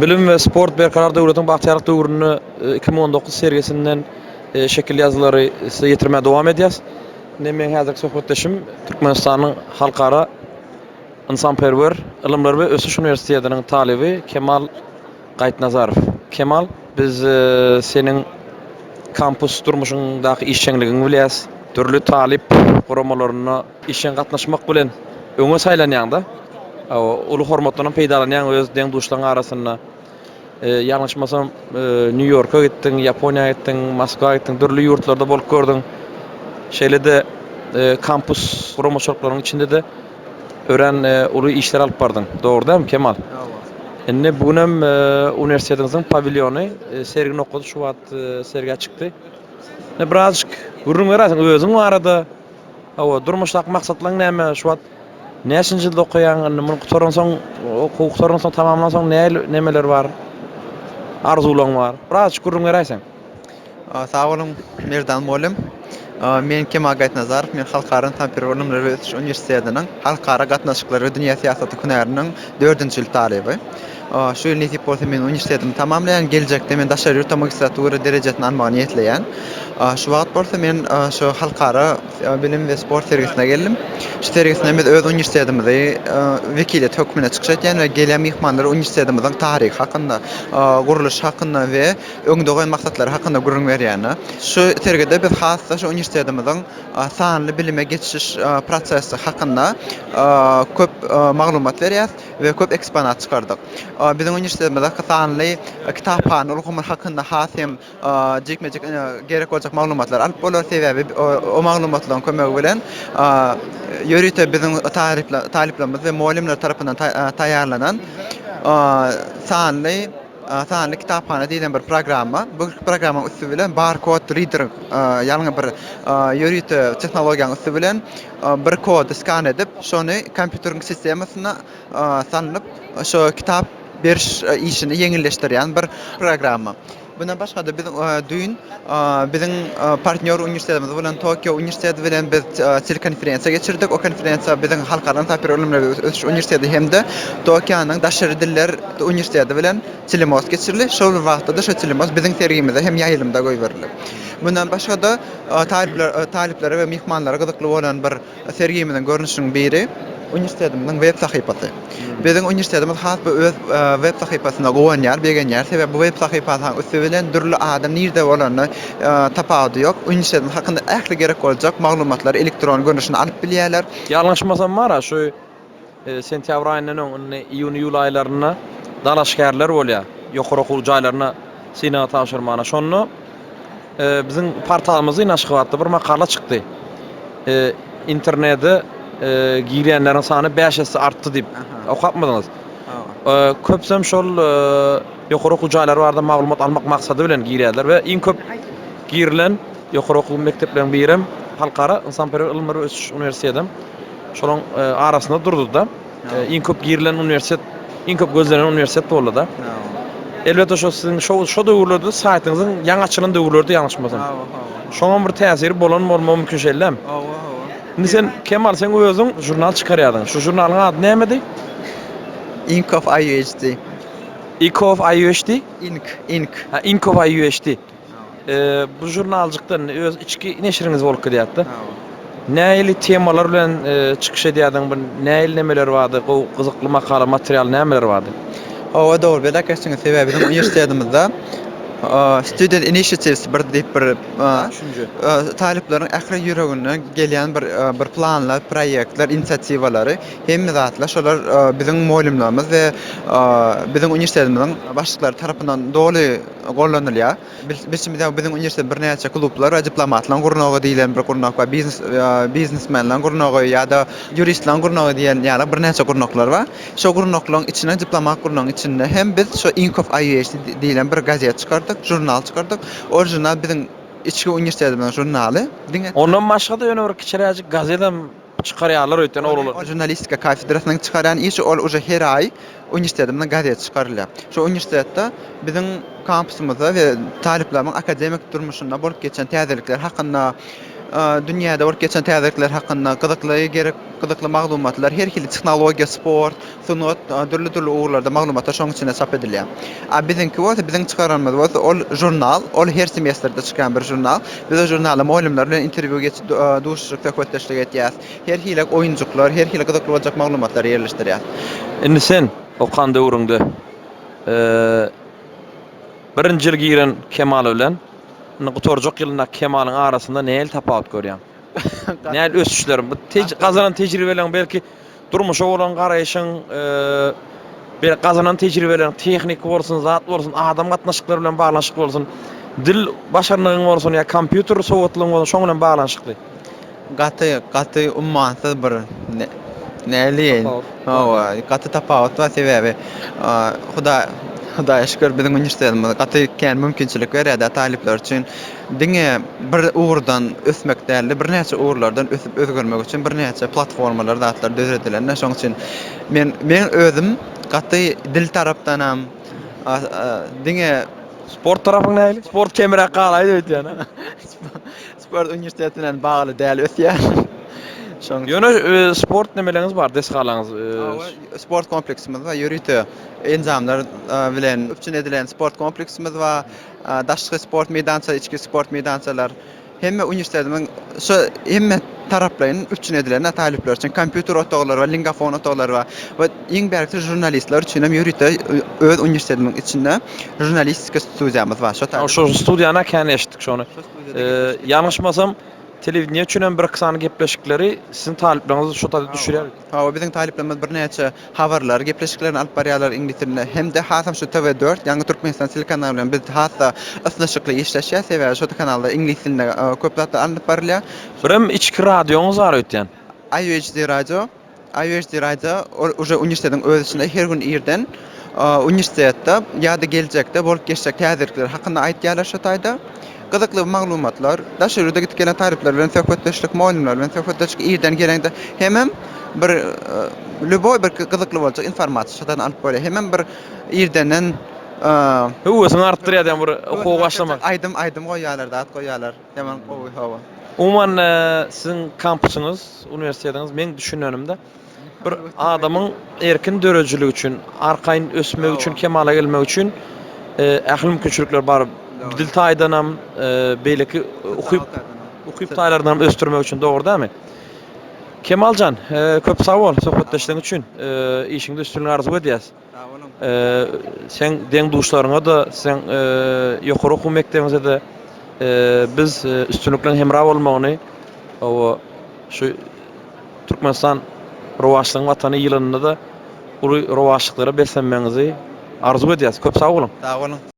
Bilim we sport Berkarar döwletiň bagtyýarlyk döwründe 2019 sergisinden şekilli ýazgylary size ýetirmäge dowam edýäris. Indi meň häzirki söhbetdeşim Türkmenistanyň Halkara ynsanperwer ylymlar we ösüş uniwersitetiniň talyby Kemal Gaýypnazarow. Kemal, biz seniň kampus durmuşyňdaky işjeňligiňi bilýäris. Dürli talyp guramalarynda işjeň gatnaşmak bilen öňe saýlanýaň-da. Uly hormatdanam peýdalanýaň öz deň-duşlaryň arasynda. Ýalňyşmasam, Nýu-Ýorka gitdiň, Ýaponiýa gitdiň, Moskwa gitdiň, dürli ýurtlarda bolup gördüň. Şeýle-de kampus guramaçylyklaryň içinde-de örän uly işler alyp bardyň. Dogry dälmi, Kemal? Indi bu günem uniwersitetiňiziň pawilýony, sergi nokady şu wagt sergä çykdy. Indi birazjyk gürrüň beräýseň özüň barada. Hawa, durmuşdaky maksatlaryň näme? Şu wagt näçinji ýylda okaýaň? Indi muny gutaransoň, okuwy gutaransoň, tamamlansoň nähili nemeler bar? Arzuwlaryň bar? Birazjyk gürrüň beräýseň. Sag boluň, Merdan mugallym. Men Kemal Gaýypnazarow, men Halkara ynsanperwer ylymlar we ösüş uniwersitetiniň Halkara gatnaşyklary we dünýä syýasaty hünäriniň dördünji ýyl talyby. Şu ýyl nesip bolsa men uniwersitetimi tamamlaýan, geljekde men daşary ýurtda magistratura derejesini almagy niýetleýän. Şu wagt bolsa men şu halkara bilim we sport sergisine geldim. Şu sergisinde biz öz uniwersitetimizi wekiliýet hökmünde çykyş etýän we gelýän myhmanlara uniwersitetimiziň taryhy hakynda, gurluşy hakynda we öňde goýan maksatlary hakynda gürrüň berýän. Şu sergide biz has-da şu uniwersitetimiziň sanly bilime geçiş prosesi hakynda köp maglumat berýäs. we köp eksponat çykardyk. Biziň uniwersitetimizde sanly kitaphana ulgamy hakynda has hem jikme-jik gerek boljak maglumatlary alyp bolar, sebäbi o maglumatlaryň kömegi bilen ýörite biziň talyplarymyz we mugallymlar tarapyndan taýýarlanan sanly sanly kitaphana diýlen bir programma. Bu programmanyň üsti bilen barkod reader, ýagny bir ýörite tehnologiýanyň üsti bilen bir kody skan edip, şony kompýuteriň sistemasyna salnyp, şo kitap beriş işini ýeňilleşdirýän bir programma. Mundan başga-da biz düýn biziň partnýor uniwersitetimiz bolan Tokio uniwersiteti bilen biz telekonferensiýa geçirdik. O konferensiýa biziň Halkara ynsanperwer ylymlar we ösüş uniwersiteti hem-de Tokionyň daşary diller uniwersiteti bilen telemost geçirildi. Şol bir wagtda-da şo telemost biziň sergimize hem ýaýlymda goýberildi. Mundan başga-da Talyplara we myhmanlara gyzykly bolan bir sergimiziň görnüşiniň biri uniwersitetimiziň web sahypasy. Biziň uniwersitetimiz has bu öz web sahypasyna guwanýar, begenýär. Sebäbi bu web sahypasynyň üsti bilen dürli adam nirde bolanda tapawudy ýok, uniwersitetimiz hakynda ähli gerek boljak maglumatlary elektron görnüşinde alyp bilýärler. Ýalňyşmasam bar-a şu Sentýabr aýyndan öň, indi iýun-iýul aýlarynda dalaşgärler bolýar ýokary okuw jaýlaryna synaga tabşyrmana. Şonda biziň portalymyzda indi Aşgabatda bir makala çykdy. Internete girýänleriň sany bäş esse artdy diýip. Okapmydyňyz? Köpüsem şol ýokary okuw jaýlary barada maglumat almak maksady bilen girýärler we iň köp girilen ýokary okuw mekdepleriniň birem Halkara ynsanperwer ylymlar we ösüş uniwersiteti. Şolaryň arasynda durdy-da. Iň köp girilen uniwersitet, iň köp gözlenen uniwersitet boldy-da. Elbetde şo siziň şo şo döwürlerde saýtyňyzyň ýaňy açylan döwürleridi ýalňyşmasam. Şoňam bir täsiri bolan bolmagy mümkin şeýlemi? Hawa, hawa. Indi sen Kemal sen özüň žurnal çykarýardyň. Şu žurnalyň ady nämedi? Ink of IUHD. Ink of IUHD? Ink, ink. Ha, Ink of IUHD. Bu žurnaljykdan öz içki neşiriňiz bolup gidýärdi. Nähili temalar bilen çykyş edýärdiň, bu nähili nemeler bardy, gowy gyzykly makala, material nämeler bardy? Hawa, dogry belläp geçdiňiz. Sebäbi biziň uniwersitetimizde Student Initiatives bir diýip bir düşünje. Talyplaryň ähli ýüreginden gelýän bir bir planlar, proýektler, inisiatiwalary, hemme zatlar şolar biziň mugallymlarymyz we biziň uniwersitetimiziň başlyklary tarapyndan doly gollanylýar. Bilşimiz ýaly, biziň uniwersitetde birnäçe klublar bar, diplomatlaryň gurnagy diýlen bir gurnak bar, biznes biznesmenleriň gurnagy ýa-da ýuristleriň gurnagy diýen ýaly birnäçe gurnaklar bar. Şo gurnaklaryň içinde, diplomat gurnagyň içinde hem biz şo Inkow IUHD diýlen bir gazet çykardyk, žurnal çykardyk. Ol žurnal biziň içki uniwersitetimiziň žurnaly. Diňe. Ondan başga-da ýöne bir kiçiräjik gazetem Çykarýarlar öýtýän oglanlar. Ol žurnalistika kafedrasynyň çykarýan işi ol uje her aý uniwersitetimiziň gazeti çykarylýar. Şo uniwersitetde biziň kampusymyzda we talyplarymyň akademik durmuşynda bolup geçen täzelikler hakynda. Dünýäde bolup geçen täzelikler hakynda gyzykly gerek gyzykly maglumatlar, her hili tehnologiýa, sport, sungat, dürli-dürli ugurlarda maglumatlar şoň içinde çap edilýär. A biziňki bolsa, biziň çykaranymyz bolsa ol žurnal, ol her semestrde çykýan bir žurnal. Biz o žurnalda mugallymlar bilen interwýu geçip, duşuşyk, söhbetdeşlik etýäs. Her hili oýunjyklar, her hili gyzykly boljak maglumatlary ýerleşdirýäs. Indi sen okan döwrüňde birinji ýyl giren Kemal bilen indi gutarjak ýylyndaky Kemalyň arasynda nähili tapawut görýäň? Nähili ösüşler? Bu gazanan tejribeleriň belki durmuşa bolan garaýşyň, bir gazanan tejribeleriň tehniki bolsun, zat bolsun, adam gatnaşyklary bilen baglanyşykly bolsun, dil başarnygyň bolsun ýa kompýuter sowatlygyň bolsun, şoň bilen baglanyşykly. Gaty, gaty ummansyz bir näleýin. Hawa, gaty tapawut bar sebäbi Hudaý Hudaýa şükür biziň uniwersitetimiz gaty kän mümkinçilik berýär-de talyplar üçin. Diňe bir ugurdan ösmek däl-de, birnäçe ugurlardan ösüp özgermek üçin birnäçe platformalar, zatlar döredilen-de. Şonuň üçin men men özüm gaty dil tarapdanam diňe Sport tarapyň nähili? Sport kemräk galaýdy öýdýän. Sport uniwersitet bilen bagly däl ösýär. Şoň Ýöne sport nemeleňiz bar, desgalaňyz. Hawa, sport kompleksimiz bar, ýörite enjamlar bilen üpjün edilen sport kompleksimiz bar. Daşky sport meýdança, içki sport meýdançalar. Hemme uniwersitetimiziň şu hemme taraplaýyn üpjün edilen talyplar üçin kompýuter otaglary bar, lingafon otaglary bar. We iň bärkisi žurnalistler üçin hem ýörite öz uniwersitetimiziň içinde žurnalistika studiýamyz bar. Şo taýda. Şo studiýany kän eşitdik şony. Ýalňyşmasam, telewideniýe üçin hem birki sany gepleşikleri siziň talyplaryňyz şo taýda düşürýär. Hawa, biziň talyplarymyz birnäçe habarlar gepleşiklerini alyp barýarlar iňlis dilinde hem-de hasam şu TV dört, ýagny Türkmenistan telekanaly bilen biz has-da ysnyşykly işleşýäs, sebäbi şo kanalda iňlis dilinde köp zatlar alnyp barylýar. Birem içki radioňyz bar öýtýän. IUHD radio. IUHD radio ol uje uniwersitetiň öz içinde her gün irden uniwersitetde ýa-da geljekde bolup geçjek täzelikler hakynda aýtýarlar şo taýda. Gyzykly maglumatlar, daşary ýurda gidip gelen talyplar bilen söhbetdeşlik, mugallymlar bilen söhbetdeşlik irden geleňde hemem bir lýuboý bir gyzykly boljak informasiýa şo taýdan alyp bolýar. Hemem bir irdenden Höwesiňi artdyrýar diýen bir okuwa başlamak. Aýdym aýdym goýýarlar, zat goýýarlar. Ýaman gowy hawa. Umuman siziň kampusyňyz, uniwersitetiňiz meň düşünenimde bir adamyň erkin döredijiligi üçin, arkaýyn ösmegi üçin, kemala gelmegi üçin ähli mümkinçilikler bar. Dil taýdanam, beýleki ukyp ukyp taýlaryndan hem ösdürmek üçin dogry dälmi? Kemaljan, köp sag bol söhbetdeşligiň üçin. Işiňde üstünlik arzuw edýäs. Sag boluň. Seň deň-duşlaryňa-da, seň ýokary okuw mekdebiňize-de biz üstünlikleň hemra bolmagyny, hawa, şu Türkmenistan rowaçlygyň Watany ýylynda-da uly rowaçlyklara beslenmegiňizi arzuw edýäris. Köp sag boluň. Sag boluň.